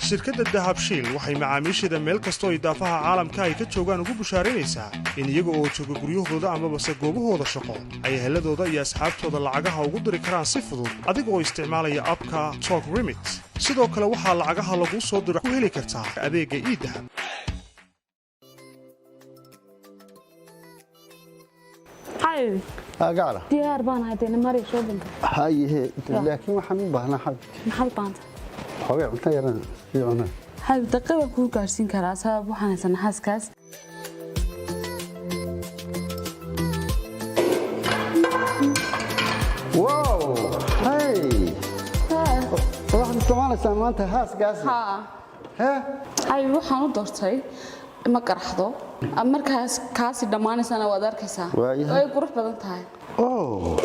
Shirkadda Dahabshiil waxay macaamiisheeda meel kastoo ay daafaha caalamka ay ka joogaan ugu bushaaraynaysaa in iyaga oo jooga guryahooda amabase goobahooda shaqo ay eheladooda iyo asxaabtooda lacagaha ugu diri karaan si fudud adiga oo isticmaalaya app-ka Talk Remit. Sidoo kale, waxaa lacagaha laguu soo diro ku heli kartaa adeegga eDahab. Xabibi. Gacala. Diyaar baan ahay, dee mari shopping. Hayehe, laakiin waxaan u baahnaa, xabibti. Maxaad baanta? Xoogay cunto yaran sii cunaa. Xabib, daqiiq baan kuu gaarsiin karaa, sabab waxaan haysanaa xaaskaas. Wow, hey, waxaad isticmaalaysaa maanta haaskaas? Haa. He? Xabib, waxaan u doortay ma qaraxdo markaas kaasi dhammaanaysana waad arkaysaa. Waayahay. Way qurux badan tahay. Oh.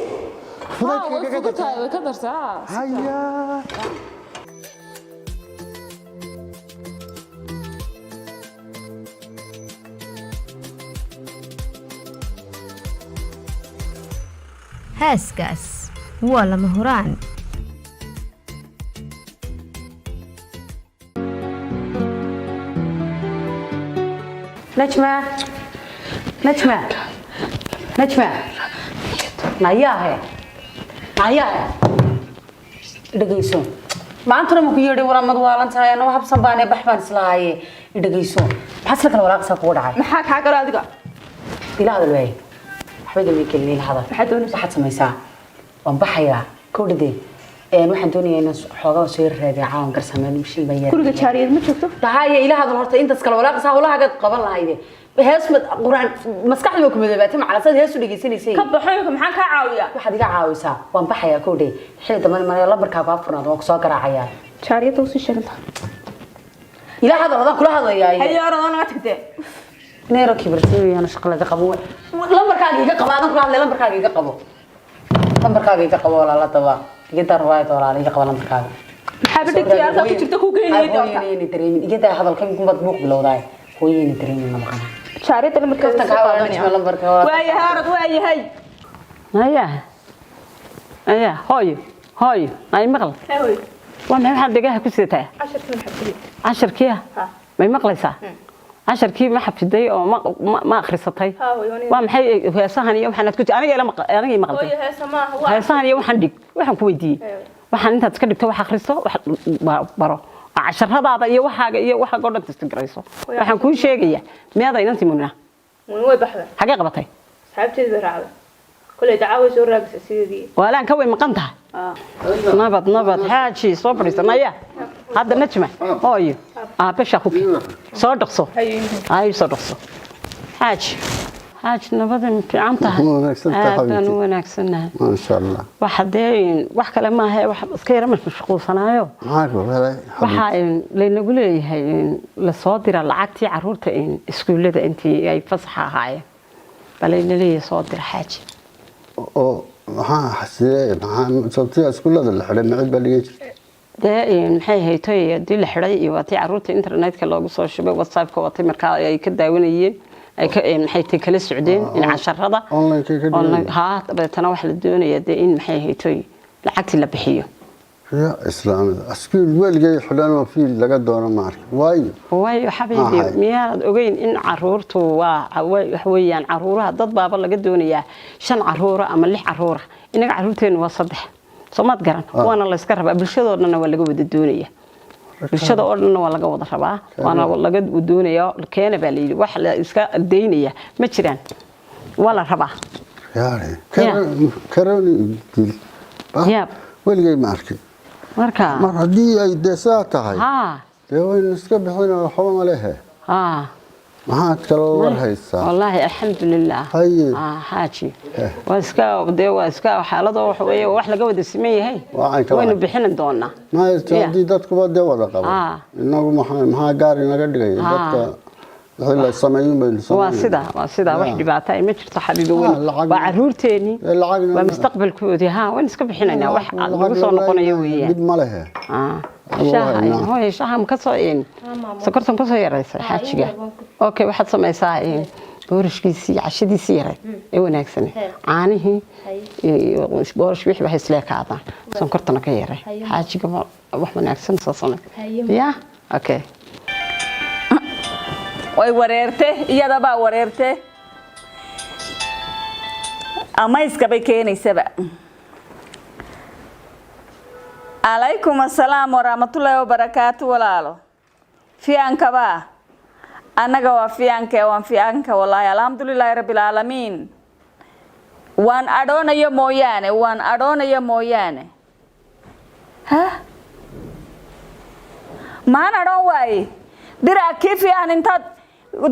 Haa, fudaydka way kaga fudud tahay. dartaa. Way ka dartaa. Haya. Haaskaas waa lama huraan. Najma, Najma, Najma, nayaahe, nayaahe, dhegayso. Maantuna maku yeedhay walaamad waalan tahay? Anoo habsan baane, bax baan islahaaye. Dhegayso, maxaa isla kala walaaqsaa kugu dhacay? Maxaa kaa galo adiga? Ila hadal waaye, waxba igama gelin, ila hadal. Maxaad doonaysaa? Waxaad samaysaa, waan baxayaa kowdhade. Waxaan doonayaa inaan xoogaa soo yar raadiya caawan garsameen mishin baan yar. Guriga jaariyad ma joogto? Tahaye, ila hadal horta. Intaas kala walaaqaysa hawlahagaad qaban lahayde. Hees ma quraan maskaxda waa ku madoobaatay macalasaad hees u dhegaysanaysay. Ka baxo imika, maxaan kaa caawiyaa? Waxaad iga caawisaa, waan baxayaa kowdhe, xilli dambe maraya, lambarkaa kaa furnaad, waan kusoo garaacayaa. Jaariyadda usii sheeganta. Ila hadal, adaan kula hadlayaa. Haye, orodoo naga tagtee. Neero kibirtooyana shaqo laga qabo. Lambarkaaga iga qabo, adaan kula hadlay, lambarkaaga iga qabo, lambarkaaga iga qabo walaala. Daba iga daar waayad walaala, iga qabo lambarkaaga. Maxaaba dhigtii halkaa ku jirta ku geynaya doorta? Hooyayna dareemin, iga daa hadalka, inkumbaad buuq bilowdaay. Hooyayna dareemin, ma maqana. Jaariyadda lambarkeeda Kaftan soo kaa qaadanaya. Najma, lambarka waa. Waayahay, orod, waayahay. Aya aya, hooyo, hooyo, ay maqal. Hooy. Waa maxay waxaad dhegaha ku sidataa? Casharkii ma xafidey? Casharkiia? Ha. May maqlaysaa? Casharkii ma xafiday oo ma akhrisatay? Ha, hooyo, aniga. Waa maxay heesahan iyo waxaan aad ku aniga ila aniga ii maqaltay? Hooyo, heesa maaha, waa Heesahan iyo waxaan dhig, waxaan ku weydiiyey. Ewe. Waxaan intaad iska dhigto wax akhriso, wax baro casharadaada iyo waxaaga iyo waxaaga oo dhan tisgarayso. Hooyo, waxaan kuu sheegayaa, miyaada inantii Munina? Muun way baxday. Xagee qabatay? Asxaabteedi bay raacday, koley dacaa way soo raagaysa sideedii. Waalaan ka way maqan tahay. Nabad, nabad, xaaji, soo fadhiisan. Aya hadda, Najma, hooyo, aabe shakuki soo dhaqso. Ay, soo dhaqso, xaaji. Xaaji, nabadan fiican tahay? Wanaagsan tahay, Aad baan xabiibti. u wanaagsannahay. Maasha Allah. Waxa dee wax kale maaha, wax iska yara mashquulsanaayo. Maxaa ku helay? Waxaa laynagu leeyahay lasoo dira lacagtii caruurta iskuullada intii ay fasaxa ahaayeen baa layna leeyahay soo dira, xaaji. Oo maxaa, sidee, maxaa sababtii iskuullada la xidhay? Macid baa dhigan jirtay? Dee maxay haytoy, haddii la xidhay iyo waatii caruurta internetka loogu soo shubay, WhatsAppka watay, markaa ay ka daawanayeen, ay ka maxay tay kala socdeen in casharada. Online-ka ka dhiganayeen. Haa, dabeetana waxaa la doonayaa dee in maxay haytoy lacagtii la bixiyo. Ya islaamida, iskuul weligay xidhan oo fiil laga doono ma arkin. Waayo? Waayo xabiibi, Maxay? Miyaanad ogeyn in caruurtu waa wax weeyaan, caruuraha dad baaba laga doonayaa shan caruura ama lix caruura. Inaga caruurteennu waa saddex, soo maad garan? Waana la iska rabaa, bulshadoo dhanna waa laga wada doonaya, bulshada oo dhanna waa laga wada rabaa, waana laga doonaya. Keena baa layidhi, wax la iska daynaya ma jiraan, waa la rabaa. Yaare, karoni dil. Yaab. Weligay ma arkin. Marka mar haddii ay dee saa tahay, dee waynu iska bixin, waxba ma lehe. Maxaad kaloo war haysaa? Wallaahi alxamdulilah. Haye. Xaaji, waa iska dee, waa iska xaaladoo waxa weeye wax laga wada siman yahay. Waa caynka. Waynu Wacan. bixini doonaa. Mayto. Ya. Haddii dadkuba dee wada qabo, inagu maxaa gaar inaga dhigaya? Dadka wixii la sameeyun baynu Waa samaynayna. sida, waa sida, wax dhibaato ay ma jirto xabiibi. Weyn waa caruurteenii, lacagna waa mustaqbalkoodii. Ha, waynu iska bixinaynaa, wax lagu soo noqonayo weeyaan. Dhib ma lehe. Shaaha hooy, shaaha ma kasoo sokortan kasoo yaraysay xaajiga? Okay, waxaad samaysaa boorashkiisii, cashadiisii yareyd ee wanaagsan, caanihii iyo boorash, wixii waxay isleekaadaan, sonkortana ka yaray. Xaajiga wax wanaagsan soo samay. Ya, okay. Way wareerte, iyadabaa wareerte, amayskabay keenaysaba. Calaykum assalaam waraxmatullaahi wabarakaatu. Walaalo, fiicankabaa? Annaga waa fiicanke, waan fiicanka wallaahi, alxamdulilaahi rabbilcaalamiin. Waan adhoonayo mooyaane, waan adhoonayo mooyaane. Ha, maan adhoon waaye? Dirac kii fiican intaad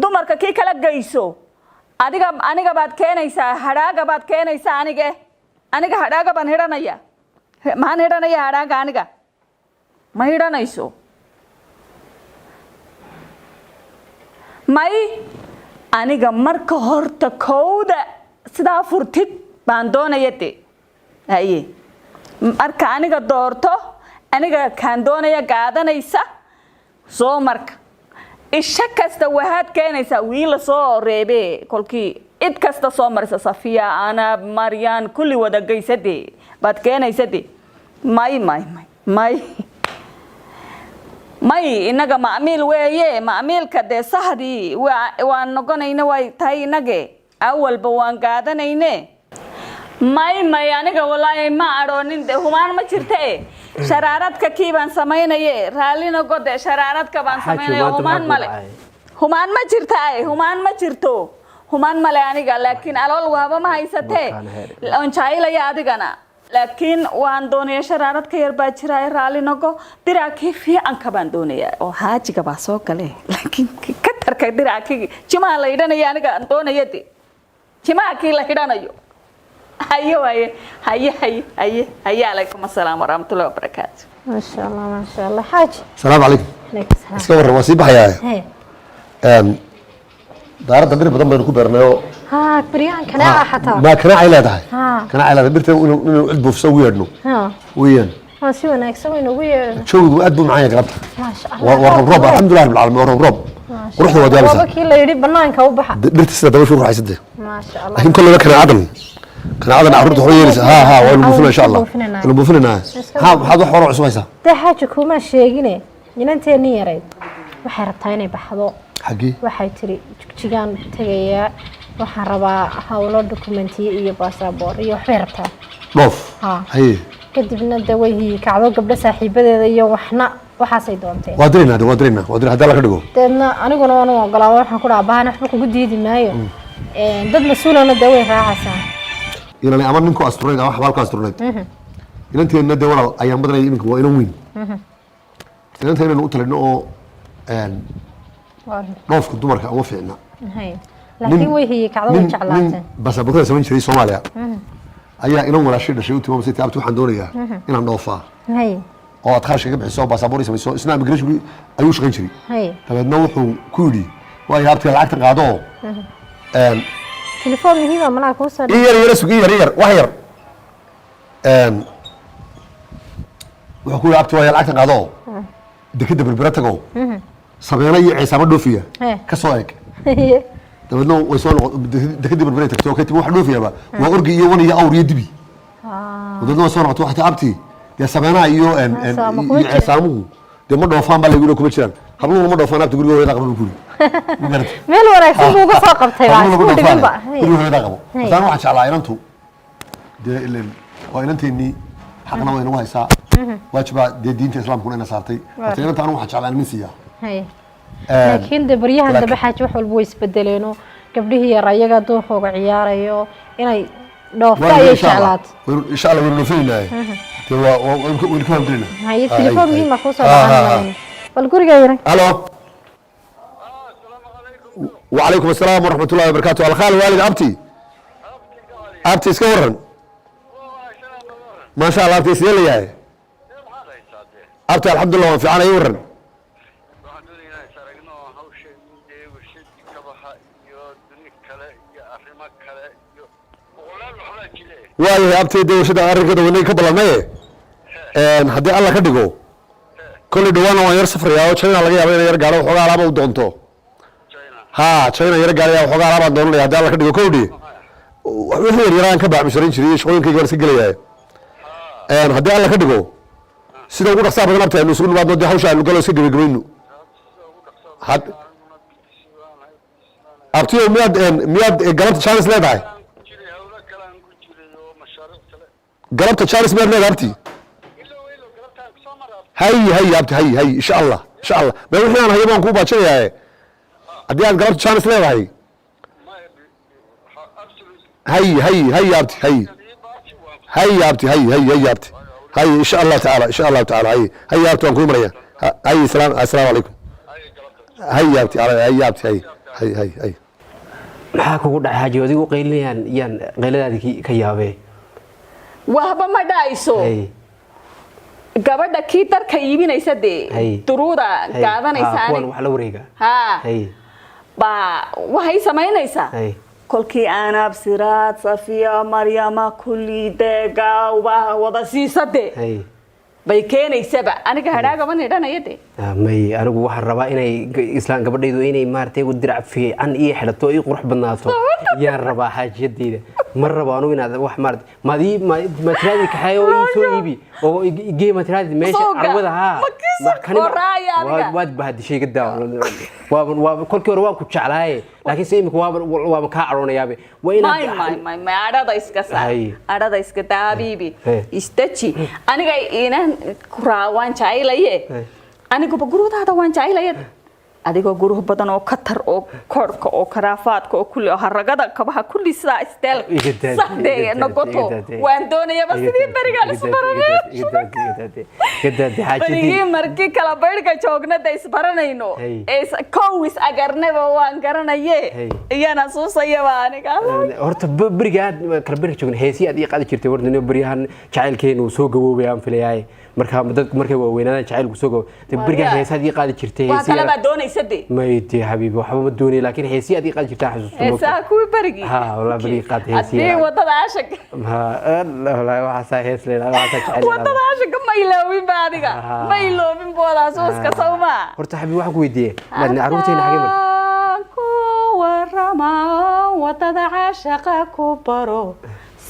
dumarka kii kala geyso, adiga aniga baad keenaysaa, hadhaaga baad keenaysaa. Anige aniga hadhaaga baan hidhanaya? Maxaan hidhanaya hadhaaga? Aniga ma hidhanayso. May, aniga marka horta kowda sidaa furtid baan doonaya de. Haye, marka aniga doorto, aniga kaan doonaya gaadanaysa soo. Marka isha kasta waxaad keenaysaa wiila soo reebe, kolkii cid kasta soo marisa, Safiya, Anab, Maryaan, kulli wada geysade baad keenaysade. May, may, may, may, may, inaga macmiil weeye. Macmiilka dee sahdii waan noqonayna, way tahay inage awalba waan gaadanayne. May, may, aniga walaahi ma adhoonin de, humaan ma jirte. Sharaaradka kii baan samaynaye, raallina gode, sharaaradka baan Xaaji, samaynaya. maanta Humaan maxaa male. ku dhacay? Humaan ma jirta ay, humaan ma jirto, humaan male aniga, laakiin alool waaba ma haysatee. Markaan heer. Waan jacaylaya adigana, laakiin waan doonaya sharaarad ka yar baa jira, raalli nogo. Dirackii fiicanka baan doonayaa oo xaajiga baa soo gale, laakiin katarka dirackii jimaha la hidhanaya aniga aan doonaya de, jimaha kii la hidhanayo. Haye waaye, haye, haye, haye, haye. Calaykum assalaam waraxmatullahi wabarakaatu. Maasha Allah, maasha Allah, xaaji. Salaamu calaykum. Calaykum salaam. Iska warran, waa sii baxayaa. Hee. Daaradda bir badan baynu ku beernayoo. Haa, baryahan kanaaca xataa. Maa kanaacay leedahay? Haa. Kanaacay leedahay birta, inuu cid buufso ugu yeedhno Haa. weeyaan. Waa si wanaagsan waynu ugu yeedhno. Jawigu aad buu macaan yahay galabta. Maasha Allah. Waa roob roob, alxamdulilah rabbil caalamiin, waa roob roob. Maasha Quruxda waad Allah. yaabaysaa. Waaba kii la yidhi banaanka u baxa. Dhirta sida dabayshu u ruxaysantay. Maasha Allah. Laakiin kolleyba kanaacadan carruurta waxba yeelaysa. Haa, waynu buufinaa insha Allah. Buufinanaa. Waynu buufinaynaa. Haa, maxaad wax hore cusub haysaa? Dee xaaji, kuumaa sheegine, inanteennii yarayd waxay rabtaa inay baxdo. Xaggee? Waxay tiri jigjigaan tegayaa, waxaan rabaa howlo dokumentiyo iyo baasaboor iyo waxbay rabtaa. Dhoof? Haa. Haye. Kadibna de way kacdo gabdho saaxiibadeeda iyo waxna waxaasay doonteen. Waa diraynaa de, waa diraynaa, waa diraynaa haddii Alla ka dhigo. Deedna aniguna waan u ogolaada, waxaan ku dhaha bahan waxba kugu diidi maayo. Dad mas-uulana dee way raacaysaa. Inaan ama ninku asturnayd ama xabaalku asturnayd. Inanteenna dee walaal ayaan badanaya, iminka waa inan weyn. Inanta inaynu u talino oo dhoofka dumarka uma fiicna. Hay. Laakiin way hiyi kacdo, way nin jeclaateen. Baasaboortada samayn jiray Soomaaliya ayaa inan walaashay dhashay u tilmaamasay, taabti waxaan doonayaa inaan dhoofaa hay oo aad kharashka ka bixiso baasaboor samayso. Isna immigration ayuu shaqayn jiray. Dabeedna wuxuu ku yidhi, waayo abtiga lacagta qaado oo Telefoon muhiima malaha kuu soo in yar yara sug, in yar, in yar, wax yar. Wuxuu ku yidhi, abti waayo lacagta qaado oo dekeda Berbera tago, sabeena iyo ciisaamo dhoofiya ka soo eg. Dabeedna way soo noqon, dekadii Berbera tagto, kadib wax dhoofiyaaba waa orgi iyo wan iyo awr iyo dibi. Dabeedna way soo noqotay, waxay abti Dee sameynaha iyo Ceesaamo kuma iyo jiraan. Ceesaamuhu dee ma dhoofaan baa lagu yidhi, kuma jiraan. Habluhuna ma dhoofaan abti, guriga hooyada qaba buu ku yidhi. Ma garatay? Meel wanaagsan buu uga soo qabtay, waa Habluhuna ma isku dhibin ba. dhoofaan, guriga hooyada qabo. Horta waxaan jeclaa inantu dee ileen waa inanteennii, xaqna way nagu haysaa, waajibaa dee diinta islaamkuna ina saartay. Horta inanta anigu waxaan jeclaa nin siiyaa. Laakiin de baryahan laakiin- dambe, xaaji, wax walba way isbedeleeno. Gabdhihii yar ayaga duuxooga ciyaarayo inay dhoofto ayay Insha Allah. jeclaato. Insha Allah waynu dhoofinaynaay. Dee waa waynu ka hawlgelaynaa. Haye, telefoon muhiim ah kuusoo dhacaan, bal guriga yara. الو، وعليكم السلام ورحمة الله وبركاته. الخال والد أبتي أبتي iska waran؟ ما شاء الله abti, sidee la yahay abti? Alxamdulillah, waan fiican. Ay waran. Waxaan doonaynaa is aragno hawsha dee warshadii kabaha iyo duni kale iyo arrimo kale iyo boqolaal waxbaa jire. Waayahay abti, dee warshada arrinkeeda wanay ka ballannaye. Haddii Alla ka dhigo, kolley dhawaana waan yar safrayaa oo China laga yaaba inay yar gaaro, waxoogaa alaaba u doonto. Ha, China yar gaaraya, waxoogaa alaabaan doonanaya haddii Alla ka dhigo. Kowdhi wixii yar yaraan ka baacmisharin jiray iyo shaqooyinkayga waan iska gelayaa. Haddii Alla ka dhigo, sida ugu dhaqsaha badan abta aynu isugu nimaadno, dee hawsha aynu galo, iska gebagabayno. Abtiyo, miyaad galabta chance leedahay? Jiray hawlo kale aan ku jiray oo mashaariic kale. Galabta chance miyaad leedahay, abti? Ilow ilow, galabtaan kusoo maraa. Hay hay abti, hay hay, insha Allah, insha Allah. Ma wixii aan hayo baan kuu baajinayaaye haddii aad galabta chance leedahay. Hay hay hay abti, hay hay abti, hay hay hay abti, hay, insha Allah tacaala, insha Allahu tacaala. Hay hay abti, waan kuu imanaya. Hay, salaam, assalaamu calaykum. Hay abti, hay abti, hay hay hay hay. Maxaa kugu dhacay, xaaji? Adigu qaylinayaan yaan qayladaadii ka yaabee. Wahba ma dhacayso. Gabadha kii darka iibinaysa dee, duruuda gaadanaysa. Kuwan wax la wareega. Ha, baa waxay samaynaysaa kolkii aanab Siraad, Safiya, Maryama kulli dee gaawba wada siisade bay keenaysaba. Aniga hadhaagama nidhanaya dee. May, anigu waxaan rabaa inay islaan gabadhaydu inay maaragtay dirac fiican ii xidhato, ii qurux badnaato yaan rabaa xaajiyadeyda. Ma rabo anugu inaad wax maarata maadii matiraadi kaxeeyo oo ii soo iibi oo igee matiraadi meesha carwada. Haa, waad bahadishay gadaa. Waaba kolkii hore waan ku jeclaaye, laakiin se imika waaba kaa cadhoonayaabe. Waa inaad may may may, adhada iska saar, adhada iska daa, habiibi, isdaji. Aniga inaan kuraa waan jecelaye, aniguba guruhdaada waan jecelaya. Adigoo guruh badan oo katar oo koorhka oo karaafaadka oo kulli oo haragada kabaha kulli sidaa isteel sahdee noqoto waan doonayaba, sidii berigaan isbaranay, berigii markii kala baydhka joognada isbaranayno ee kow is agarnaba waan garanaye, iyaan xasuusayaba aniga. Horta beriga aad kala baydhka joogna heesii aad ii qaadi jirtay. Warnino beryahan jacaylkeenu uu soo gaboobay aan filayaay. Marka dadku markay waaweynaadaan jacaylku soo gabo. Berigaa heesaad ii qaadi jirtay. Waa kale baa doonaysa de. May dee xabiibi, waxba ma doonay, laakiin heesii aad ii qaadi jirtaa xasuusto. Heesaha kuwii berigii. Ha, walaa berigii qaad heesii. Haddii wadada ashag. Ha, walaa waxaasaa hees leedahay, waxaasaa jecel. Wadada ashaga ma iloobin ba adiga, ma iloobin booda xasuuska sawma. Horta xabiibi, waxaan ku weydiiyey carruurteena xagee mar ku warama wadada caashaqa ku baro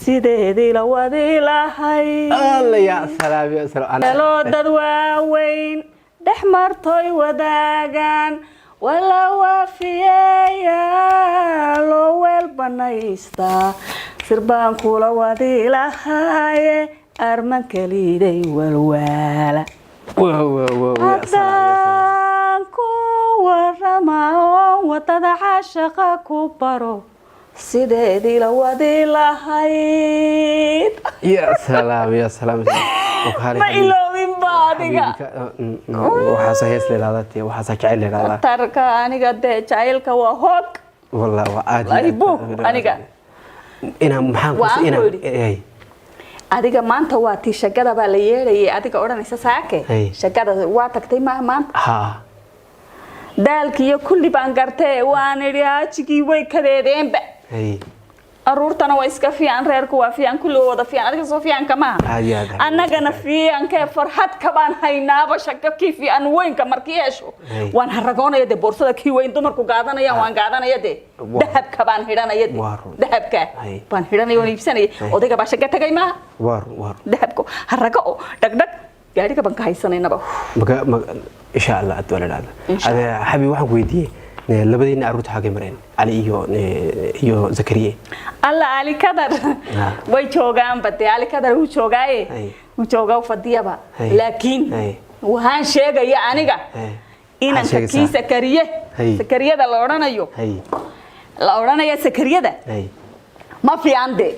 sideedii la wadi lahay. Alla ya salaam ya salaam. Helo dad waaweyn dhex martoy wadaagaan wala waafiyeeya loo weel banaystaa, sirbaan kula wadi lahaaye arman keliday walwaala. Haddaan ku warama wadada caashaqa ku baro sideedii la wadi lahayd. Ya salaam ya salaam. Ma iloobin ba adiga. Waxaasa hees leelaada tee, waxaasa jacayl leelaada. Tarka aniga dee jacaylka waa hoog. Wallah waa aad. Wallaahi buug aniga. Inaan maxaan Waan ku inaan ku idhi. Adiga maanta waa tii shagada baa la yeedhayay, adiga odhanaysa saake. Hey. Shagada waa tagtay maaha maanta? Ha. Daalkiiyo kulli baan gartee, waan idhi haajigii way kadeedeenba. Aruurtana waa iska fiican, reerku waa fiican, kulli wada fiican. Adiga soo fiicanka maaha? Aad iyo aad. Annagana fiicankee farxad kabaan haynaaba, shaka kii fiican weynka markii hesho. Hey. Waan haragoonaya dee, boorsada kii weyn dumarku gaadanayaan waan gaadanaya dee. Dahabka baan xidhanaya dee. Waa run. Dahabka Hey. baan xidhanaya, waan iibsanaya. Hey. Odayga baa shaka tagay maaha? Waa run, waa run. Dahabko harago oo dhagdhag gaadhiga baan ka haysanaynaba. Maka insha Allah aad waa la dhahda. Xabi, waxaan ku weydiiyey labadiina carruurta xagay mareen, Cali iyo Zakariye? Alla, Ali Kadar way joogaanba dee. Ali Kadar wuu joogaaye, wuu joogaa, u fadhiyaba. Hey. Laakiin Hey. waxaan sheegaya aniga inanka Maxaad kii sheegaysaa? Sakariye. Hey. Sakariyada la odhanayo, la odhanaya Sakariyada ma fiican dee.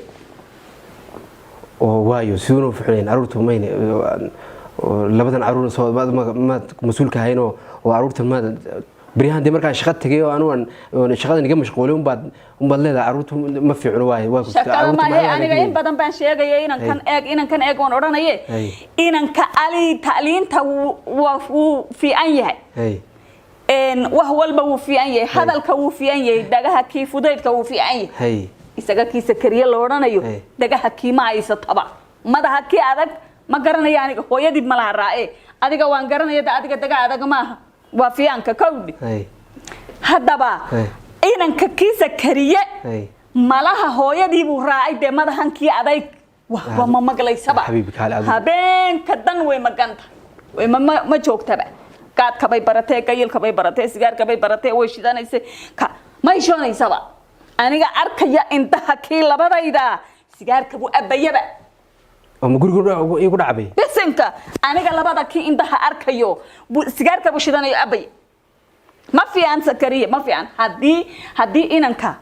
Oo waayo, siduuna u fiicnayn carruurtu mayne oo labadan carruur soo maad mas-uulka ahayn oo carruurta maad beryahan dee markaan shaqa tagay oo anugu aan shaqadan iga mashquulay unbaad leedahay carruurtu ma fiicno, waaye waa Shakada carruurtu maahe. maxay Aniga in hagaajinayaan? badan baan sheegaya inankan eeg, inankan eeg waan odhanaye. Hey. Inanka Ali tacliinta wuu fiican yahay. Wax walba wuu fiican yahay, hadalka wuu fiican yahay, dhagaha kii fudaydka wuu fiican yahay. Isaga kii Sakariye la odhanayo, dhagaha kii ma haysataba, madaxa kii adag ma garanaya aniga. Hooyadii ma laha raace. Adiga waan garanaya de, adiga daga adag maaha, waa fiicanka kowdhi. Haddaba inanka kii Sakariye malaha hooyadii buu raacay dee, madaxan kii adayg waxba ma maqlaysaba. Xabiibi, kaale adigu. Habeenka dan way maganta, way ma joogtaba. Gaadka bay baratee, gayilka bay baratee, sigaarka bay baratee, way shidanaysay, ka ma heshoonaysaba. Aniga arkaya indhaha kii labadayda sigaarka buu abayaba. Oo ma guriga igu dhacbay? Bisinka, aniga labada kii indhaha arkayo sigaarka buu shidanayo abay. Ma fiican Sakariye, ma fiican. Haddii inanka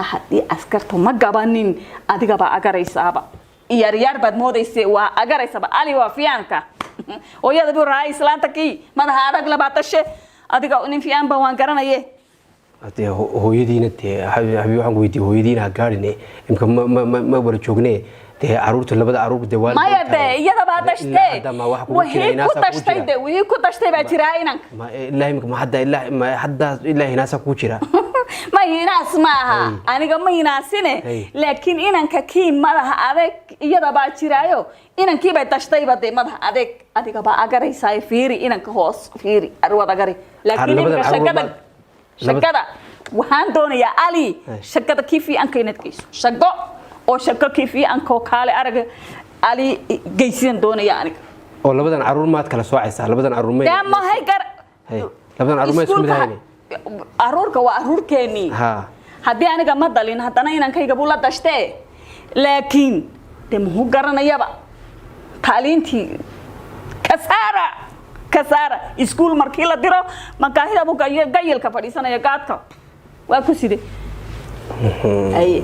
haddii askartu ma gabanin, adiga baa agaraysaaba, yaar yaar baad moodayse, waa agaraysaba. Ali waa fiicanka, hooyada buu raacay, islaanta kii madaxa adag labaatashe. Adiga nin fiican ba waan garanaye. Dee hooyadiina dee, xabiibi, waxaan ku weydiiyey hooyadiina ha gaadhine, imka ma wada joogne dee, carruurta labada carruur dee waa Maya dee, iyada baa dashtee. Hadda ma wax kugu jira Wixii ku inaasaa kugu dashtay jira? dee, wixii ku dashtay baa jiraa inanka. Ma ilaa imka ma hadda ilaa ma hadda ilaa hinaasaa kugu jira? Ma hinaas ma aha, aniga ma hinaasine. Laakiin inanka kii madaxa adeeg iyada baa jiraayo, inankii bay dashtayba dee, madaxa adeeg adiga baa agaraysaa. Fiiri inanka, hoos fiiri, arwad agari. Laakiin Labadan iminka carruur shakada shakada waxaan doonayaa Ali shakada kii fiicanka inaad geyso, shaqo oo shako kii fiicanka oo kaale arag Ali geysiyan doonaya aniga. Oo labadan carruur maad kala soocaysaa? Labadan carruur may Dee mahay gar Hay, labadan carruur ma isku mid Iskuulka ahayn? Aruurka waa aruurkeenii. Haddii aniga ma dhalin, haddana inankayga buu la dashtee, laakiin dee muxuu garanayaba taaliintii? Kasaara, kasaara iskuul markii la diro makaahida buu gayilka fadhiisanaya, gaadka waa ku side. Haye.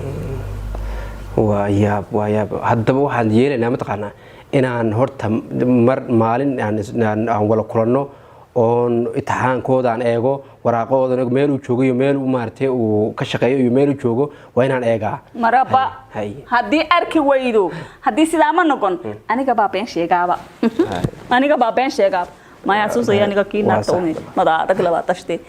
Waa yaab, waa yaab. Haddaba waxaan yeelaynaa mataqaanaa inaan horta mar maalin aan wala kulanno oon imtixaankooda eego, waraaqahoodan eego, meel uu joogo iyo meel uu maaragtay uu ka shaqeeyo iyo meel uu joogo waa inaan eegaa. Maraba. Hay. Haddii arki weydo, haddii sidaa ma noqon, aniga baa been sheegaaba, aniga baa been sheegaaba. Maya xasuusaya aniga kii Waa naagta sax. une mada adag labaatashte.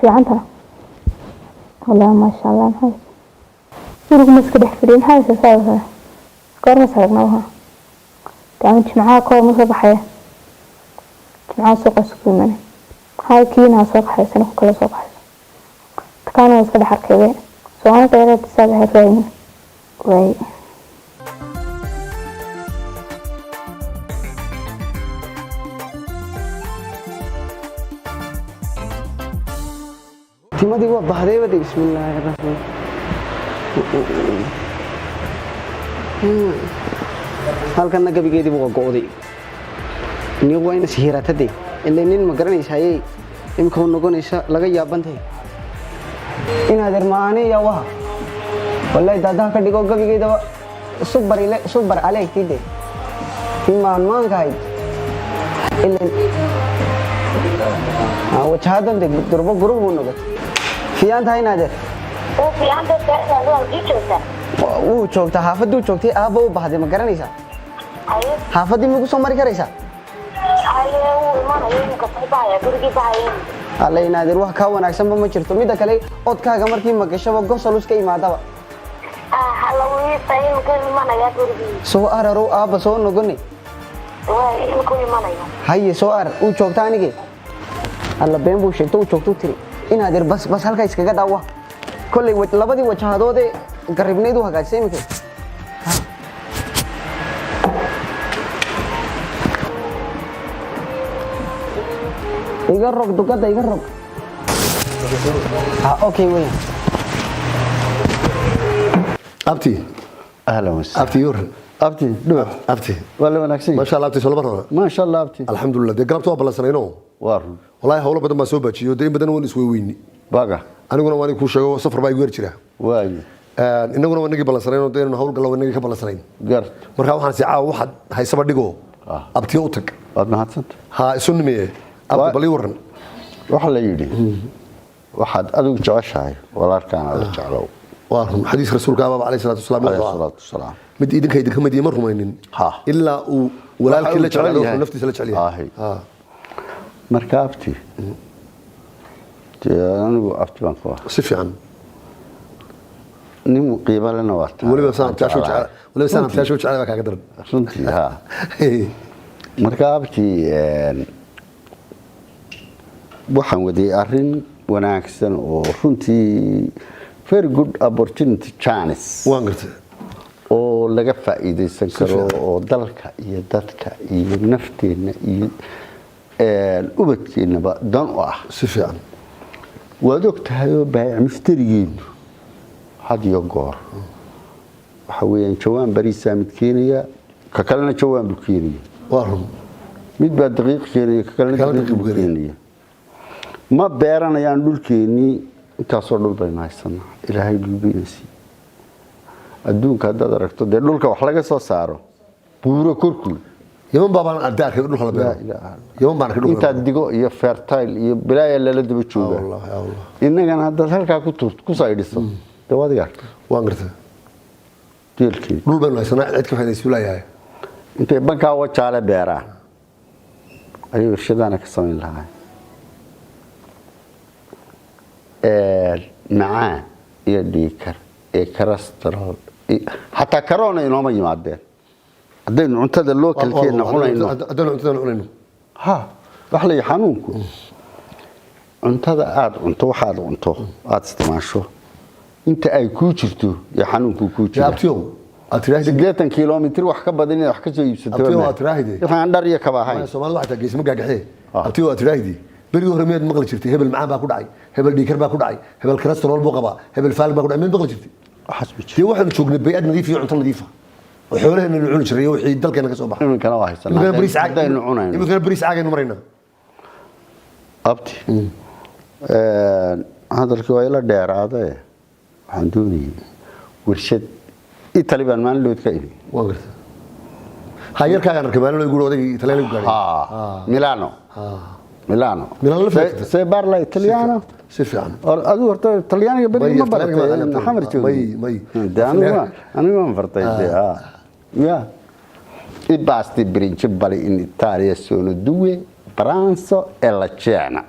Fiicanta wallahi, maasha Allah. Maxaa gurigu ma iska dhex fadhiya? Maxaa haysaa saa goorma is aragnaa? Waha dee jimcaha kahor ma soo baxaya, jimcaha suuqa isugu imanay. Maxaa kiina soo kaxaysana, ku kala soo kaxayso dukaana waa iska dhex arkaybe soo aniga yareed saadahay raaymin waay. Timadii waa bahdayba de. Bismillaahi raxmaan. Halkanna gabigeediiba waa go'day. Ni waa ina sihiratade ilaa nin ma garanaysa hayay imika u noqonaysa laga yaabantahay inaad irmaane yaa waha wallahi daadaha ka dhigo gabigeedaba subar ile subar aleegtide tii maanmaanka ahayd ilan wajahadan de durbo gurub buu noqotay. Fiican tahay inaadeer? Wuu joogtaa, xaafaduu joogtay. Aabba u bahday, ma garanaysaa? Xaafaddii ma igu soo mari karaysaa? Alla inaadeer, wax kaa wanaagsanba ma jirto. Midda kale, odkaaga markii magashaba gosol iska imaadaba. Soo ararow, aabba soo nogone. Haye, soo arar, uu joogta anige. Alla, been buu sheegto, uu joogto tiri. Inaadeer, bas bas, halkaa iskaga daawa. Kolley labadii wajahadoodee garibnayd u hagaajisay iminka. Iga rog dugada, iga rog. Ha, okay weyn. Abti. Ahlan wasahlan. Abti yur. Abti dhuux. Abti. Waa la wanaagsan. Masha Allah, abti soo lama rona. Maasha Allah, abti. Alxamdulillah, dee galabta waa ballansanayno. Waa run. Wallaahi hawlo badan baan soo baajiyo, dee in badan waan isweyweyni. Baga. Aniguna waan kuu sheego, safar baa igu yar jira. Waayo. Inaguna waa inagii ballansanayno, dee inaynu hawl gallo waa inagii ka ballansanayn. Gart. Marka waxaan si caawa waxaad haysaba dhigo. Abtiyo u tag. Waad mahadsanta. Ha isu nimeeye. Abti, bal ii waran. Waxa la yidhi, waxaad adigu jeceshahay walaalkaana la jeclow. Waa run, xadiis rasuulka abaaba calayhi salaatu wasalaam Calayhi wuxuu ahaa. salaatu wasalaam. Mid idinka mid ima rumaynin ilaa uu walaalkii la jecel yahay, naftiisa la jecel yahay. Marka abti, dee anigu abti baan ku ahaa. Si fiican. Nin qiimo lena waa tahay. Weliba saan abtiyaashu jecel, weliba saan abtiyaashu jecel baa kaaga daran. Runtii ha. Marka abti, waxaan waday arrin wanaagsan oo runtii very good opportunity chance. Waan gartay. Oo laga faa'iidaysan karo oo dalka iyo dadka iyo nafteenna iyo ubadkeennaba dan u ah. Si fiican. Waad og tahay oo baayac mushtarigeenu had iyo goor waxa weeyaan jawaan bariisaa mid keenaya, ka kalena jawaan buu keenaya. Waa run. Mid baa daqiiq keenaya, ka kalena daqiiq buu keenaya. Ma beeranayaan dhulkeennii, intaasoo dhul baynu haysanaa, Ilaahay dhul bayna siiyey. Adduunka haddaad aragto dee dhulka wax laga soo saaro buuro korkood. Yaman baa baan arkay dhulka la beero. Yaman baan arkay dhulka. Intaad digo iyo fertile iyo bilaaya lala daba jooga. Innagana haddaad halkaa ku tuurto, ku saydhiso, dee waad iga aragtay. Waan gartay. Jeelkeed. Dhul baynu haysanaa, cid ka faa'iidaysu leeyahay. Intay bankaa wajaale beeraan ayay warshadaana ka samayn lahaa macaan iyo dhiikar iyo karastarol, xataa karoona inooma yimaadeen haddaynu cuntada localkeena cunayno. Haddaynu cuntada cunayno. Ha, wax la xanuunku cuntada aad cunto, waxaad cunto aad isticmaasho inta ay kuu jirto iyo xanuunku kuu jira. Abtiyow, aad tiraahdi 80 kiiloomitir wax ka badan inaad wax ka soo iibsato. Abtiyow, aad tiraahdi. Waxaan dhar iyo kaba ahayn. Soomaalida waxay tahay geesimo gaagaxee. Abtiyow, aad tiraahdi. Berigii hore miyaad maqli jirtay hebel macaan baa ku dhacay, hebel dhiikar baa ku dhacay, hebel cholesterol buu qabaa, hebel faalig baa ku dhacay, miyaad maqli jirtay? Waxaas ma jiro. Dee waxaanu joognay bay'ad nadiif iyo cunto nadiif ah oo xoolaheena nu cuni jiray iyo wixii dalkeena ka soo baxay. Iminkana waa haysanaa. Iminkana bariis caag, Haddaynu cunayno. iminkana bariis caagaynu maraynaa. Abti, hadalkii waa ila dheeraade, waxaan doonayay warshad Italy baan maalin dhood ka imi. Waan gartay. Ha, yarkaagaan arkay maalin loo guuri odaygii Talyaanigu gaadhay. Milano. Milano. Milano la fiican. Se parla italiano? Si fiican. Adigu horta Talyaaniga beri ma Talyaaniga ma baratay, aqaan. xamar joogay. May. Dee anigu waan bartay dee, ha. Ya. I pasti principali in Italia sono due, pranzo e la cena.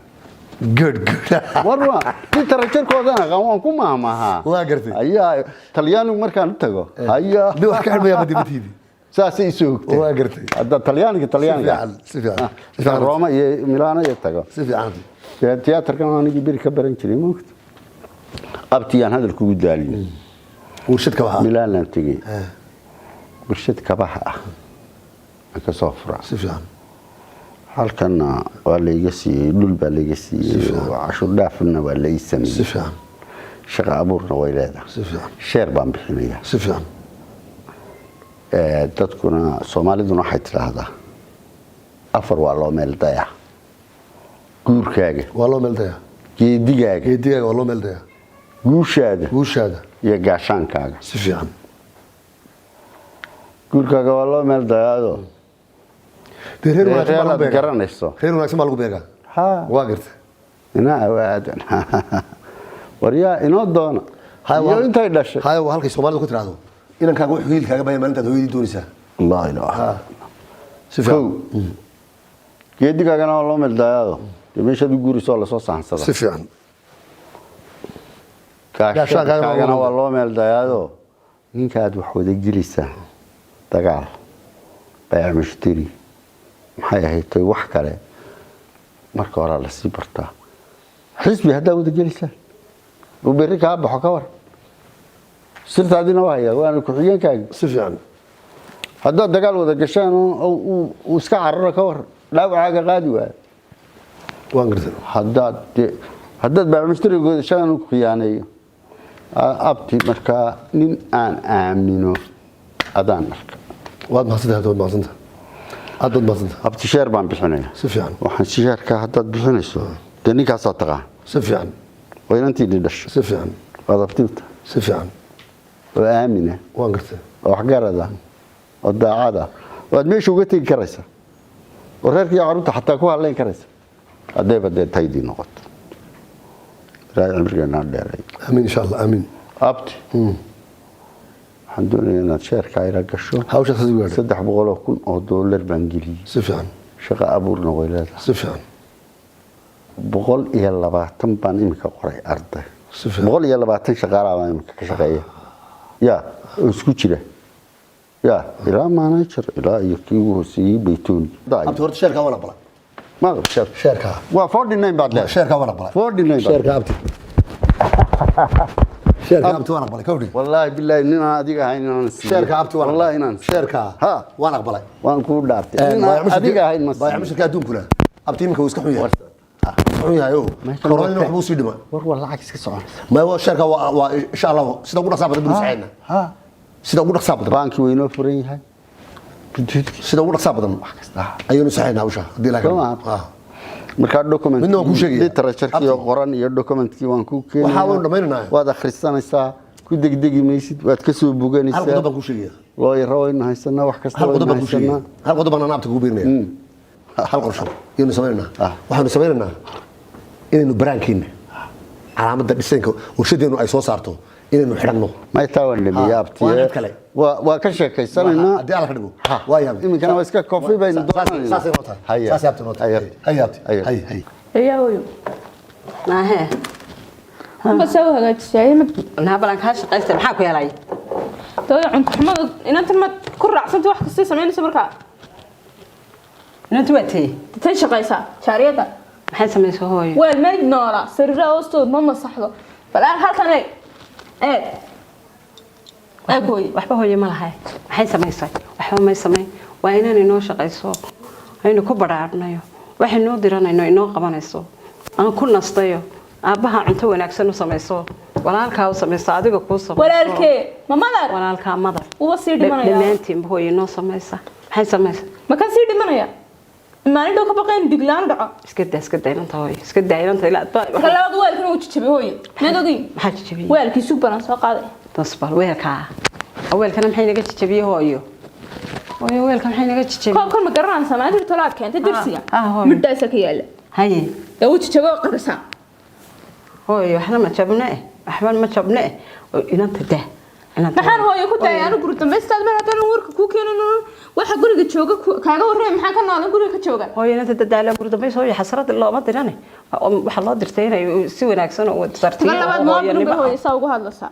Good, good. War waa literature-koodana aqaan, waan ku maamahaa. Waa gartay. Ayaa Talyaanigu markaan u tago. Ayaa. Nin wax ka xidhmaya ma dibatiidi. Saasay isu hogtay. Waa gartay. Hadda Talyaaniga Talyaaniga. Si fiican, si fiican. Intaan Roma iyo Milano iyo tago. Si fiican. Dee tiyaatarkan anigii beri ka baran jiray moogta. Abtiyaan hadal kugu daalin. Warshad kabaha. Milaanaan tegey. Warshad kabaha ah. Aan ka soo furaa. Si fiican. Halkanna waa layga siiyey, dhul baa layga siiyey, oo cashuur dhaafna waa la ii sameeyey. Si fiican. Shaqa abuurna way leedahay. Si fiican. Sheer baan bixinayaa. Si fiican. Dadkuna Soomaaliduna waxay tidhaahdaa afar waa loo meel dayaa: guurkaaga waa loo meel dayaa, geedigaaga, geedigaaga waa loo meel dayaa, guushaada, guushaada iyo gaashaankaaga. Si fiican. Guurkaaga waa loo meel dayaado. Dee reer wanaagsan baa lagu Reeraad beegaa. garanayso. Reer wanaagsan baa lagu beegaa. Ha. Waa gartay. Inaa waadan waryaa inoo doona iyo intay dhashay. Haya, waa halkay Soomaalidu ku tiraahdo inankaaga wuxuu hiilkaaga baya maalintaad hooyadii doonaysaa. Laa ilaaha. Si fiican. Kow, geedigaagana waa loo meeldayaado, dee meeshaad u guurayso waa lasoo sahansadaa. Si fiican. Gaashaankaagana waa loo meeldayaado, ninka aad wax wada gelaysaa, dagaal, bayc mushtari, maxay ahayd toy, wax kale marka horaa lasii bartaa. Xisbi haddaa wada gelaysaan, uu berri kaa baxo, ka war sirtaadina waa hayaa, waana ku-xigeenkaagi. Si fiican. Haddaad dagaal wada gashaan oo uu iska cararo, ka war dhaawacaaga qaadi waayo. Waan gartay. Haddaad haddaad baac mushtariga wadashaan uu ku khiyaaneeyo. Abti, markaa nin aan aamino adaan arka. Waad mahadsantahay, waad mahadsantahay, aad baad mahadsantahay. Abti, sheer baan bixinaya. Si fiican. Waxaan sheerka haddaad bixinayso, dee ninkaasaa taqaan. Si fiican. Waa inantii dhasho. Si fiican. Waad abtiwta. Si fiican. Oo aamina. Waan gartay. Oo waxgarada oo daacada, waad meesha uga tegi karaysa oo reerkii carruurta xataa ku hadlayn karaysa, haddayba dee taydii noqoto. Ilaahay cimrigeena ha dheereeyo. Amiin, insha Allah, amiin. Abti, waxaan doonayaa inaad sheerka ila gasho. Hawshaas adigu gaadhay. $300,000 baan geliyey. Si fiican. Shaqa abuurna way leedahay. Si fiican. 120 baan iminka qoray arday. Si fiican. 120 shaqaalaa baan iminka ka shaqeeya, ya oo isku jira, ya ilaa manager ilaa iyo kii ugu hooseeyey baytooni. Abti, horta sheerkaa waan aqbalay. Ma sheer? Sheerkaa. Waa 49 baad leedahay. Sheerkaa waan aqbalay. 49 baad. Sheerkaa, abti, sheerkaa, abti, waan aqbalay kawdhi. Wallaahi bilaahi, ninaan adiga ahayn inaan siiyo. Sheerkaa, abti, waan. Wallaahi inaan siiyo. Sheerkaa ha waan aqbalay. Waan kuu dhaartay, ninaan adiga ahayn ma baayac siiyo. Mushtarka adduunkuna, abti, iminka wuu iska xun yahay, iska xun yahay oo koronina waxbuu sii dhima. War waa lacag iska soconaysa. Ma waa sheerka waa insha Allah sida ugu dhaqsaa badan buu saxayna, sida ugu dhaqsaa badan. Baankii waa inoo furan yahay. Sida ugu dhaqsaa badan ayaynu saxaynaa hawsha haddii ilaha Soo ma? Markaa document Midna waan kuu sheegaya. literature-kii oo qoran iyo documentkii waan kuu keenayaa. Waxaa waynu dhammaynaynaa. Waad akhrisanaysaa, ku degdegi maysid, waad ka soo boganaysaa. Hal qodob baan kuu sheegaya. Looyaro waynu haysanaa, wax kasta Hal qodob waynu baan kuu sheegaya. haysanaa. Hal qodob baan abta kugu biirinaya. Hal qorsho yaynu samaynaynaa. Waxaanu samaynaynaa inaynu baraankiina, calaamadda dhisaynka warshadeenu ay soo saarto, inaynu xidhanno. May, taa waan dhameeyey. Ha, abtiye. waa cid kale. Waa ka sheekaysanaynaa. Haddii Alla ka dhigo. Waa yaabay. Iminkana waa iska coffee baynu doonaynaa. Saasay noo tahay. Haya. Saasay abti noo tahay. Haya, abti, hay hay. Ayaa hooyo. Naahe. Bas u hagaajisay. Naa balan kaa shaqaysta, maxaa ku helay? Dawada cunto xumada inantan ma ku raacsanta wax kasta samaynaysa markaa. Inantu waa tee? Tan shaqaysaa jaariyada. Maxay samaysaa, hooyo? Weel ma noola, sariiraha hoostood ma masaxdo. Bal aan halkan eeg. Eeg. Eeg hooyo. Waxba hooyo ma lahay. Maxay samaysay? Waxba may samayn. Waa inaan inoo shaqayso, aynu ku badhaadhnayo, waxay noo diranayno inoo qabanayso, aan ku nastayo, aabbaha cunto wanaagsan u samayso, walaalkaa u samayso, adiga kuu samayso. Walaalkee? Ma madar? Walaalkaa madar. Uba sii dhimanaya. Dhammaantiinba hooyo inoo samaysa. Maxay samaysa? Ma kan sii dhimanaya? Maalin dhow ka baqayn diglaan dhaco. Iska daa, iska daa inanta hooyo, iska daa inanta ilaa Marka labaad weelkan uu jajabay hooyo. Maad ogeyn? Maxaa jajabiyey? Weelkii suug baan soo qaaday. Dasbal weelkaa. Weelkana maxay naga jajabiyey, hooyo? Hooyo, weelka maxay naga jajabiyey? Koobkan ma garanaysaa, maalintii tolaad keentay dirsiga. Hooyo. Midhaasa ka yaala. Haye. Dee uu jajabay oo qarisaa. Hooyo, waxna ma jabne, waxba ma jabne. Inanta daa, inanta. Maxaan hooyo ku daayay anu guri dambaystaad mar haddaan warka kuu keenin, waxa guriga jooga kaaga warramay, maxaan ka noolan guriga ka jooga? Hooyo, inanta dadaala guri dambays. Hooyo, xasrad looma dirane, waxaa loo dirtay inay si wanaagsan oo tartiib. Tan labaad moobil bay hooyo saa ugu hadlaysaa.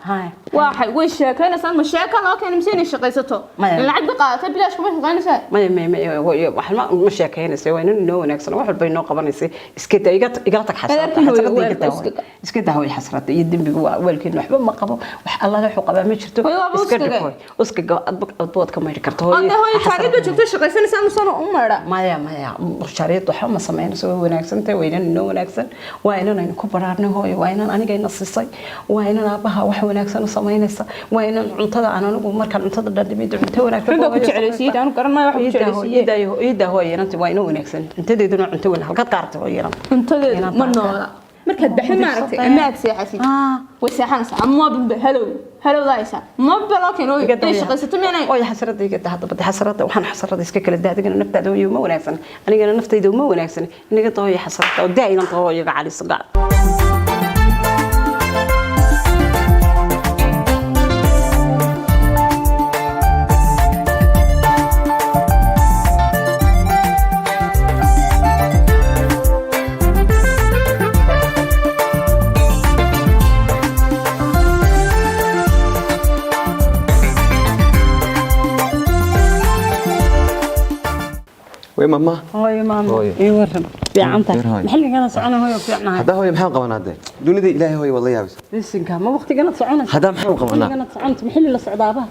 Waxay way sheekaynaysaa, ma sheeka loo keenay mise inay shaqaysato? Maya. Lacag ba qaadatay, bilaash kuma shaqaynaysaa. Maya maya maya, hooyo, wax ma sheekaynaysa. Waa inan inoo wanaagsan, wax walba inoo qabanaysay. Iska daa, iga igala tag xasrada. Adeerkii hooyo, xasrada iga weelka daa iska hooyo. Iska daa hooyo xasrada iyo dembiga, waa weelkeena waxba ma qabo, wax allaale wuxuu qabaa ma jirto. Hooyo, waaba iska dhig uskaga. Hooyo, uskaga adba adbood ka mayri karto hooyo. Hadda hooyo jaariyad ba joogto shaqaysanaysaa nusana u maydha. Maya maya, jaariyad waxba ma samaynayso, way wanaagsantahay, waa inan inoo wanaagsan, waa inan aynu ku baraarnay hooyo, waa inan anigayna siisay, waa inan aabbaha wax wanaagsan u samaynaysa, waa inan cuntada aan anigu markaan cuntada dhadhamid cunto wanaagsan. Muxuu baa ku jeclaysiiyey? Anu garan maayo waxa ku jeclaysiiyey. Iidaa hooyo, inanti waa inoo wanaagsan, cuntadeeduna cunto wanaag. Halkaad ka aragtay hooyo inanta? Cuntadeedu ma noola. Markaad baxdo maaragtay ama aad seexatid, way seexanaysaa ama moobilba halow halowdaaysaa, moobilba loo keeno hooyo inay shaqaysato miyanay? Hooyo, xasrada iga daa hadaba, xasrada waxaan xasrada iska kala daa. Adigana naftaada hooyo uma wanaagsan, anigana naftayda uma wanaagsan. Inaga daa hooyo xasrada oo daa inanta hooyo iga caliso gacan. Way mama. Hooyo maama. Hooyo. Ii waran. Fiican tahay. Yar hooyo. Maxalligana socona hooyo fiicnahay. Hadda hooyo maxaan qabanaa hadde? Dunida Ilaahay hooyo wada yaabis. Bisinka ma waqtigana soconaysa. Hadda maxaan qabanaa? Waqtigana soconta maxalli la socdaaba.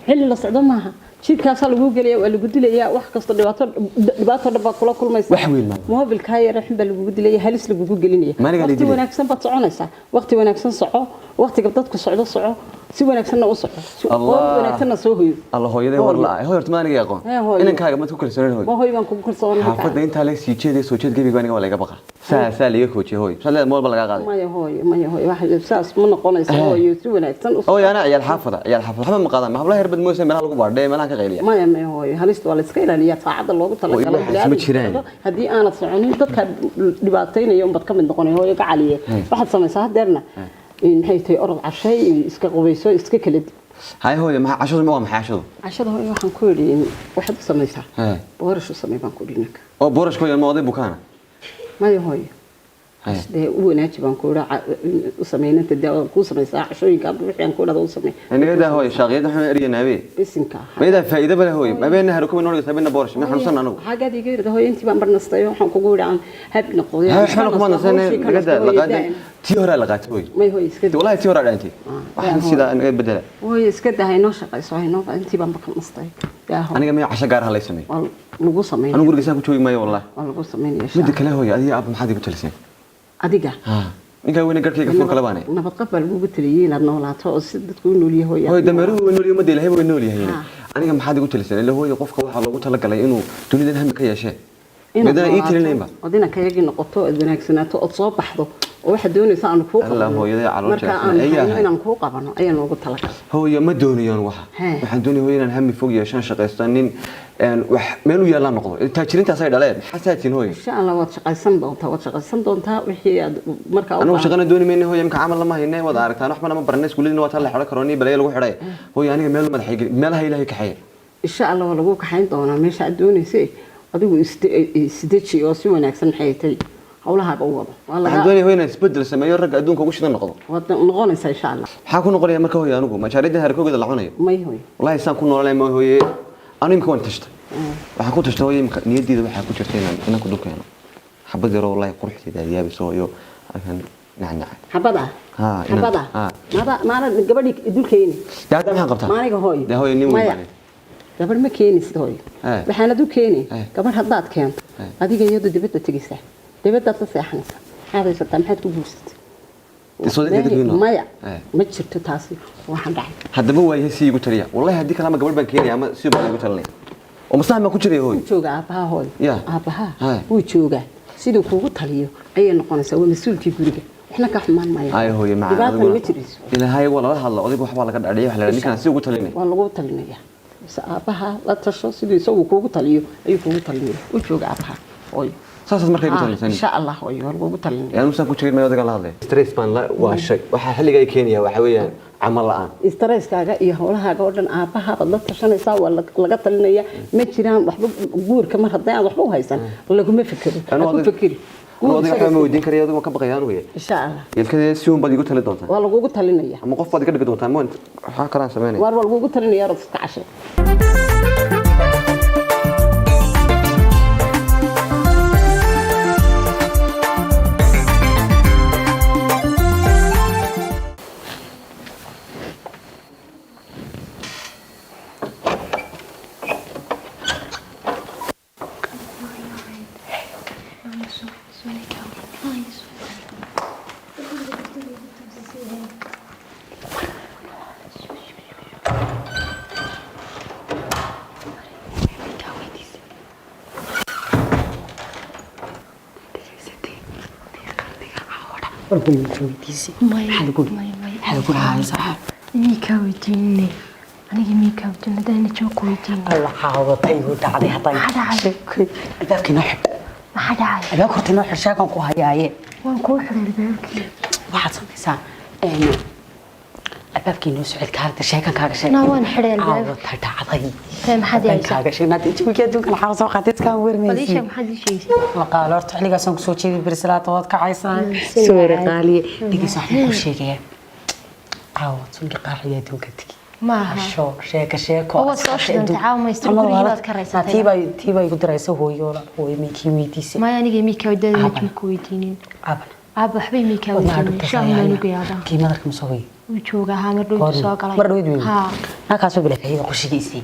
Xilli la socdo maaha. Jidkaasaa lagu gelaya waa lagu dilayaa wax kasta dhibaato dhibaato dhan baa kula kulmaysa. Wax weyn maaha. Moobilkaa yar xun baa lagugu dilaya halis lagugu gelinaya. Maaligaa la Waqti dilaya. wanaagsan baad soconaysaa. Waqti wanaagsan soco. Waqtiga dadku socdo soco. Si wanaagsanna u soco. Si Allah. wanaagsanna soo hoyo. Alla hooyaday war la'ay. Hooyo horta maaniga aqoon. Hee, hooyo. Inankaaga maad ku kalsooneen hooyo. Ma hooyo baan kugu kalsoonahay. Xaafadda intaa la sii jeeday soo jeed gebiga aniga waa laga baqa. Saa saa liiga koojiyay hooyo. Saa leed mool ba laga qaaday. Maya hooyo, maya hooyo. Wax saas ma noqonayso hooyo si wanaagsan u soco. Hooyo ana ciyaal xaafada, ciyaal xaafada. Waxba ma qaadaan. Ma hablaha herbad mooyse meelaha lagu baadhay, meelaha ka qayliya. Maya maya hooyo, halista waa la iska ilaaliyaa saacadda loogu talagalay. Hooyo, waxaas ma jiraan. Haddii aanad soconin dadka dhibaataynaya unbaad ka mid noqonay hooyo gacaliye. Waxaad samaysaa hadeerna maxay tahay orod cashay iska qubayso iska kala dib. Hay hooyo, maxaa cashadu ma waa maxay cashadu? Cashada hooyo waxaan ku yidhi waxaad u samaysaa. Hee. Boorash u samey baan ku yidhi ninka. Oo boorash hooyo ma oday bukaana. Maya hooyo. Hee. Dee u wanaaji baan ku yidhi u sameynanta dee waad kuu samaysaa cashooyinka hadda wixii aan ku idhahdo u samey. Inaga daa hooyo shaaqiyada waxaan eryanaabe. Bisinka. Ma idaa faa'iido bale hooyo. Ma beenna haruko nool habeenna boorash. Ma xanuunsan anigu. Xagaad iga yidhi hooyo intii baan barnastay waxaan kugu yidhi aan hab noqday. Haa waxba kuma nasanay. Naga daa la qaaday. Tii hore la qaatay hooyo. May hooyo iska Wallahi tii hore dhaantay. Waxaan sidaa naga bedela. Hooyo iska daa inoo shaqayso inoo intii baan barnastay. Yaa hooyo. Aniga ma casho gaar ah lay sameey. Waa lagu sameeyay. Anigu guriga saan ku joogi maayo wallahi. Waa lagu sameeyay. Midda kale hooyo adiga aab maxaad igu taliseen? Adiga. Ha. Ninka weyn garkayga fur kala baanay. Nabad qab baa lagugu taliyay inaad noolaato oo si dadku u nool yahay hooyo. Hooyo dameeruhu way nool yihiin, ummadda Ilaahay way nool yihiin. Aniga maxaad igu taliseen? Ilaa hooyo qofka waxaa loogu talagalay inuu dunidan hami ka yeeshee. Midana ii talinaynba. Ood inaad kayagii noqoto ood wanaagsanaato ood soo baxdo oo waxaad doonaysa aanu kuu Allah qabano. hooyaday calool Marka jilicsan aan ayaa hayno ahay. inaan kuu qabano ayaa noogu talagalay. Hooyo ma doonayaan waxa. Hee. Waxaan doonaya hooyo inaan hami fog yeeshaan shaqaysto nin wax meel u yaallaan noqdo. Taajiriintaas ay dhaleen. Maxaa saatiin hooyo? Insha Allah waad shaqaysan doontaa, waad shaqaysan doontaa wixii aad markaa u Anigu baahan. shaqana dooni mayno hooyo imka camal lama hayne wada aragtaan waxba nama baranay iskuuladina waa taa la xidho karo nii balaya lagu xidhay. Hooyo aniga meel madaxay meelaha Ilaahay kaxeeya. Insha Allah waa lagu kaxayn doonaa meesha aad doonaysay. Adigu isdeji oo si wanaagsan maxay tahay hawlahaaga u wado. Waa Waxaan laga doonaya hooyo inaan isbedel sameeyo ragga adduunka ugu shidan noqdo. waad noqonaysaa insha Allah. Maxaa ku noqonaya marka hooyo anigu mashaariicda harkoogada la cunayo. May hooyo. Wallahi saan ku noolanay ma hooye anigu imka waan tashtay. Waxaan ku tashtay hooyo imka niyadeyda waxaa ku jirta inaan inaan ku dul keeno. Xabad yar oo wallahi quruxdeeda aad yaabayso hooyo halkan nacnac. Xabada. Ha, inaan- Xabada. ha. Maada maana gabadhii dul keeni. Dee hadda maxaan qabtaa? Maaniga hooyo. Dee hooyo nin weyn Maya. baan. Gabadh ma keenaysid hooyo. Hee. Waxaanad u keeni. Hee. Gabadh haddaad keento. Adiga iyadu dibadda tegaysaa. Dibaddaad la seexanaysaa. Maxaad haysataa maxaad ku guursatay? Dee soo dadka dadweyne. Maya. Hee. Ma jirto taasi. Waxaan dhacay. Haddaba waayahay si igu taliya. Wallahi haddii kale ama gabadh baan keenaya ama si baan igu talinaya. Oo maslaxa baan ku jiraya hooyo. Wuu joogaa aabbaha hooyo. Ya. Aabbaha Hee. wuu joogaa. Siduu kuugu taliyo ayay noqonaysaa. Waa mas-uulkii guriga. Waxna ka xumaan maayo. Ay hooyo macaan. Dhibaatana adiguna- ma jirayso. Ilaahay waa lala hadla odayga waxbaa laga dhacdhiyay waxa la yidhaha ninkaan si ugu talinay. Waa lagu talinayaa. Bise aabbaha la tasho siduu isagu kuugu taliyo ayuu kuugu talinaya. Wuu joogaa aabbaha hooyo. Saasaad markaa igu Ah, talinaysaa. Insha Allah hooyo waa lagugu talinaya. Yaa musaan ku jirin ma odayga la hadlay. Stress baan la waa shay. Waxa xilliga ay keenaya waxa weeyaan camal la'aan. Stresskaaga iyo howlahaaga oo dhan aabbaha baad la tashanaysaa waa laga talinaya ma jiraan waxba guurka mar haddii aan waxba u haysan laguma fikiro Anu ha ku odayga- fikiri Anu odayga waxba ma weydiin karaya adigu waan ka baqaya anigu. Insha Allah Ilkadee si uun baad igu talin doontaa. waa lagugu talinaya Ama qof baad iga dhigi doontaa ma waxaa kalaan sameynaya. waar waa lagugu talinaya orod iska cashay. Miyay weydiinay? Aniga miyay kaa weydiin? Haddaan najmo ku weydiin. Alla caawaday igu dhacday haddaan. Maxaa dhacay? Albaabkii noo xidh. Maxaa dhacay? Albaabka horta noo xidh sheekan ku hayaaye. Waan kuu xiray albaabkii. Waxaad samaysaa albaabkii noo socod kaalta sheekan kaaga sheeg. Naa waan xiray albaabkii. Caawata dhacday. Tee maxaad Haddaan yeeshay? kaaga sheeg naad jawiga adduunkan waxaa soo qaatay iskaan Bal ii wermaysi. sheeg maxaad ii sheegaysaa? Maqaalo horta xilligaasaan kusoo jeeday beri salaada waad kacaysaa. Si Soore waay. qaaliye. Dhegeyso waxaan kuu sheegayaa. Caawa sunki qaaxiya adduunka tegi. Maaha. Asho sheeko sheeko. Oo waad soo shidantay, caawa maystiro, gurigii baad ka raysatay. Tii baa igu diraysa hooyo walaal, hooyo miikii weydiisay. Maya, aniga miikaa wadaada Najma ku weydiinin. Aabana. Aaba waxbay miikaa weydiinin, shaah baan ugu yaabaa. Kii madarka ma soo hooyey? Wuu joogaa, haa, mar dhow soo galay. Mar dhow weyn. Haa. Halkaasoo bilaa faa'iido qoshigiisii.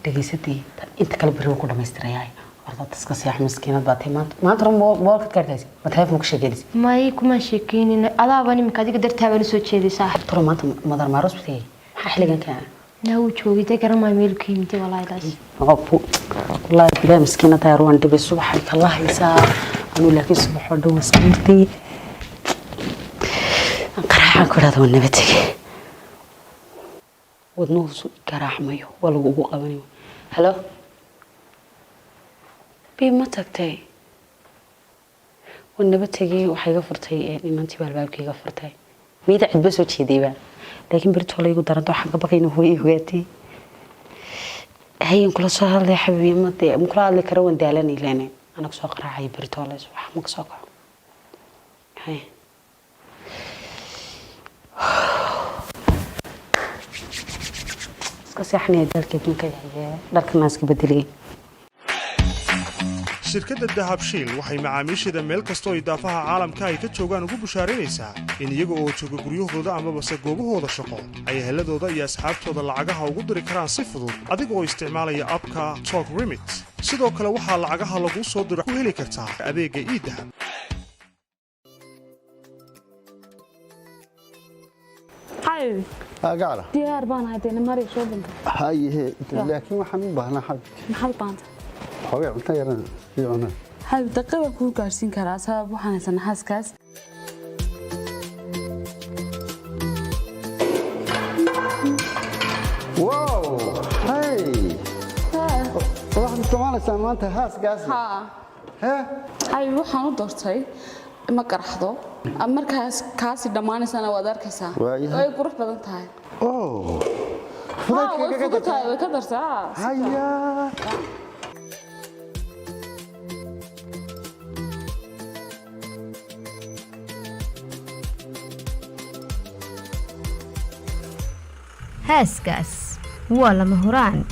Dhageysadii inta kale berri wuu ku dhamaystirayaa. Horta taska seex, miskiinad baa tahay maanta. Maanta run moolkaad ka arkaysa. Ma telefoon ku sheekeynaysa? May, kuma sheekeynina, adaaba niminka adiga dartaa baan usoo jeeday saaxib. Toro maanta madar maaroos buu tagay. Maxaa xilligan keenay? Naa wuu joogay dee, garan maayo meel ka yimid walaahi taas. Abu wallaahi bilaa miskiinad tahay, ruwan dhibay subaxay kala haysaa. Anuu laakiin subax oo dhan waa iska hurtay. Aan qaraaxaan ku idhaahdo waan nabad tegay. Wadnuhu su garaacmayo waa lagu ugu qabanayo. Halo, bi ma tagtay? Waan nabad tegay, waxaa iga furtay inantii baa albaabka iga furtay. Miyada cidba soo jeedayba, laakiin berito la igu daranta, waxaan ka baqay inuu hooyo ogaatay. Hayan kula soo hadlay xabiibi, ma dee ma kula hadli karo, waan daalanay leene anaga soo qaraacay berito le subax ma ka soo kaco. Hay, iska seexanaya daalkeed marka dharkan iska bedeliyay. Shirkadda Dahabshiil waxay macaamiisheeda meel kastoo idaafaha caalamka ay ka joogaan ugu bushaaraynaysaa in iyaga oo jooga guryahooda amabase goobahooda shaqo ay eheladooda iyo asxaabtooda lacagaha ugu diri karaan si fudud adiga oo isticmaalaya abka Talk Remit. Sidoo kale waxaa lacagaha laguu soo diro ku heli kartaa adeegga eDahab. Xabiibi. Gacala. Diyaar baan ahay dee, mari shopping. Hayehe, laakiin waxaan u baahnaa xabibti. Maxaad u baahantay? Xoogay cunto yaran sii cunaa. Xabiib, daqiiq baan kugu gaarsiin karaa, sabab waxaan haysanaa xaaskaas. Wow, hey, waxaad isticmaalaysaa maanta haaskaas? Haa. Xabiib, waxaan u doortay ma qaraxdo, markaas kaasi dhammaanaysana waad arkaysaa. Waayahay. Way qurux badan tahay. Oh. Haa, way fudud tahay, way ka dartaa. Haya. Haaskaas waa lama huraan.